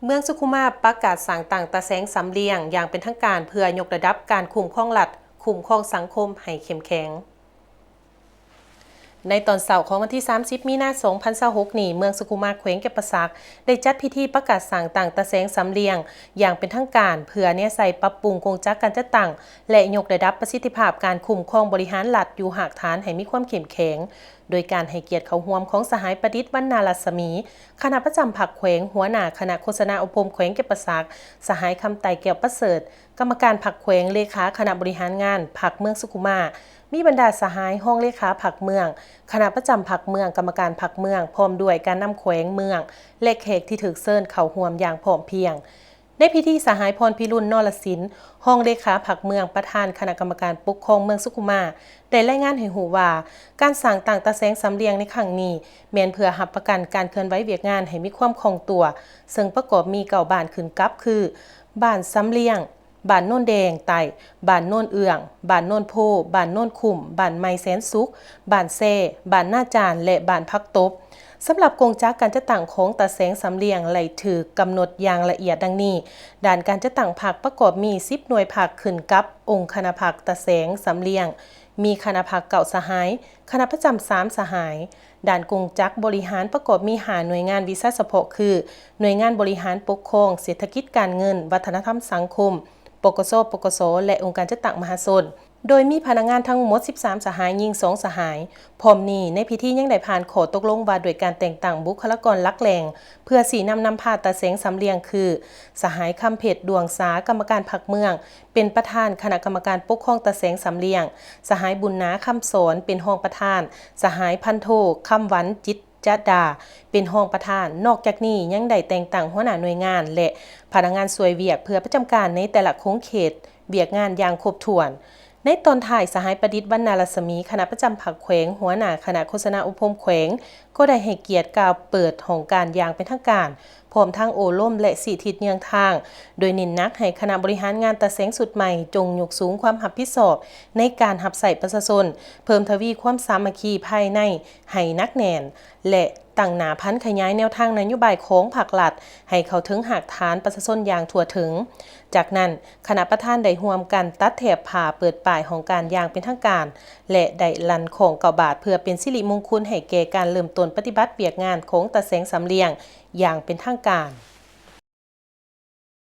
ເມືອງສຸຂຸມາປະກາດສ້າງຕັ້ງຕາແສງສາມຫຼ່ຽງຢ່າງເປັນທາງການ ເພື່ອຍົກລະດັບການຄຸ້ມຄອງລັດ, ຄຸ້ມຄອງສັງຄົມໃຫ້ເຂັ້ມແຂງ. ໃນຕອນເຊົ້າຂອງວັນທີສາມສິບ ມີນາ ສອງພັນຊາວຫົກນີ້, ເມືອງສຸຂຸມາ ແຂວງຈຳປາສັກ ໄດ້ຈັດພິທີປະກາດສ້າງຕັ້ງຕາແສງສາມຫຼ່ຽງຢ່າງເປັນທາງການ ເພື່ອແນໃສ່ປັບປຸງກົງຈັກການຈັດຕັ້ງ ແລະ ຍົກລະດັບປະສິດທິພາບການຄຸ້ມຄອງບໍລິຫານລັດຢູ່ຮາກຖານໃຫ້ມີຄວາມເຂັ້ມແຂງ, ໂດຍການໃຫ້ກຽດເຂົ້າຮ່ວມຂອງສະຫາຍ ປະດິດ ວັນນາລັດສະໝີ ຄະນະປະຈຳພັກແຂວງ, ຫົວໜ້າຄະນະໂຄສະນາອົບຮົມແຂວງຈຳປາສັກ, ສະຫາຍ ຄຳໄຕ ແກ້ວປະເສີດ ກຳມະການພັກແຂວງ, ເລຂາຄະນະບໍລິຫານງານພັກເມືອງສຸຂຸມາ, ມີບັນດາສະຫາຍຮອງເລຂາພັກເມືອງ, ຄະນະປະຈຳພັກເມືອງ, ກຳມະການພັກເມືອງ, ພ້ອມດ້ວຍການນຳແຂວງ, ເມືອງ ແລະ ແຂກທີ່ຖືກເຊີນເຂົ້າຮ່ວມຢ່າງພ້ອມພຽງ. ໃນພິທີ, ສະຫາຍ ພອນພິລຸນ ນໍລະສິນ ຮອງເລຂາພັກເມືອງ, ປະທານຄະນະກຳມະການປົກຄອງເມືອງສຸຂຸມາ ໄດ້ລາຍງານໃຫ້ຮູ້ວ່າ, ການສ້າງຕັ້ງຕາແສງສາມຫຼ່ຽງໃນຄັ້ງນີ້ ແມ່ນເພື່ອຮັບປະກັນການເຄື່ອນໄຫວວຽກງານໃຫ້ມີຄວາມຄ່ອງຕົວ, ເຊິ່ງປະກອບມີເກົ້າບ້ານຂຶ້ນກັບຄື ບ້ານສາມຫຼ່ຽງ, ບ້ານໂນນແດງໃຕ້, ບ້ານໂນນເອື້ອງ, ບ້ານໂນນໂພ, ບ້ານໂນນຄຸ້ມ, ບ້ານໃໝ່ແສນສຸກ, ບ້ານແຊ, ບ້ານນາຈານ ແລະ ບ້ານຜັກຕົບ. ສຳລັບກົງຈັກການຈັດຕັ້ງຂອງຕາແສງສາມຫຼ່ຽງໄດ້ຖືກກຳນົດຢ່າງລະອຽດດັ່ງນີ້, ດ້ານການຈັດຕັ້ງພັກປະກອບມີສິບໜ່ວຍພັກ ຂຶ້ນກັບອົງຄະນະພັກຕາແສງສາມຫຼ່ຽງ, ມີຄະນະພັກເກົ້າສະຫາຍ, ຄະນະປະຈຳສາມສະຫາຍ. ດ້ານກົງຈັກບໍລິຫານປະກອບມີຫ້າໜ່ວຍງານວິຊາສະເພາະຄື ໜ່ວຍງານບໍລິຫານປົກຄອງ, ເສດຖະກິດການເງິນ, ວັດທະນະທຳສັງຄົມ, ປກສ, ປກສ ແລະ ອົງການຈັດຕັ້ງມະຫາຊົນ, ໂດຍມີພະນັກງານທັງໝົດສິບສາມສະຫາຍ, ຍິງສອງສະຫາຍ. ພ້ອມນີ້, ໃນພິທີຍັງໄດ້ຜ່ານຂໍ້ຕົກລົງວ່າດ້ວຍການແຕ່ງຕັ້ງບຸກຄະລາກອນຫຼັກແຫຼ່ງ ເພື່ອຊີ້ນຳນຳພາຕາແສງສາມຫຼ່ຽງຄື ສະຫາຍ ຄຳເພັດ ດວງສາ ກຳມະການພັກເມືອງ ເປັນປະທານຄະນະກຳມະການປົກຄອງຕາແສງສາມຫຼ່ຽງ, ສະຫາຍ ບຸນນາ ຄຳສອນ ເປັນຮອງປະທານ, ສະຫາຍ ພັນໂທ ຄຳຫວັນ ຈິດຈະດາ ເປັນຮອງປະທານ. ນອກຈາກນີ້ຍັງໄດ້ແຕ່ງຕັ້ງຫົວໜ້າໜ່ວຍງານ ແລະ ພະນັກງານຊ່ວຍວຽກເພື່ອປະຈຳການໃນແຕ່ລະຂົງເຂດວຽກງານຢ່າງຄົບຖ້ວນ. ໃນຕອນທ້າຍ, ສະຫາຍ ປະດິດ ວັນນາລັດສະໝີ ຄະນະປະຈຳພັກແຂວງ, ຫົວໜ້າຄະນະໂຄສະນາອົບຮົມແຂວງ ກໍໄດ້ໃຫ້ກຽດກ່າວເປີດຫ້ອງການຢ່າງເປັນທາງການ, ພ້ອມທັງໂອ້ລົມ ແລະ ຊີ້ທິດເຍືອງທາງ, ໂດຍເນັ້ນໜັກໃຫ້ຄະນະບໍລິຫານງານຕາແສງຊຸດໃໝ່ຈົ່ງຍົກສູງຄວາມຮັບຜິດຊອບໃນການຮັບໃຊ້ປະຊາຊົນ, ເພີ່ມທະວີຄວາມສາມັກຄີພາຍໃນໃຫ້ໜັກແໜ້ນ ແລະ ຕັ້ງໜ້າຜັນຂະຫຍາຍແນວທາງນະໂຍບາຍຂອງພັກລັດໃຫ້ເຂົ້າເຖິງຮາກຖານປະຊາຊົນຢ່າງທົ່ວເຖິງ. ຈາກນັ້ນ, ຄະນະປະທານໄດ້ຮ່ວມກັນຕັດແຖບຜ້າເປີດປ້າຍຫ້ອງການຢ່າງເປັນທາງການ ແລະ ໄດ້ລັ່ນຄ້ອງເກົ້າບາດ ເພື່ອເປັນສິລິມົງຄຸນໃຫ້ແກ່ການເລີ່ມຕົ້ນປະຕິບັດວຽກງານຂອງຕາແສງສາມຫຼ່ຽງຢ່າງເປັນທາງການ.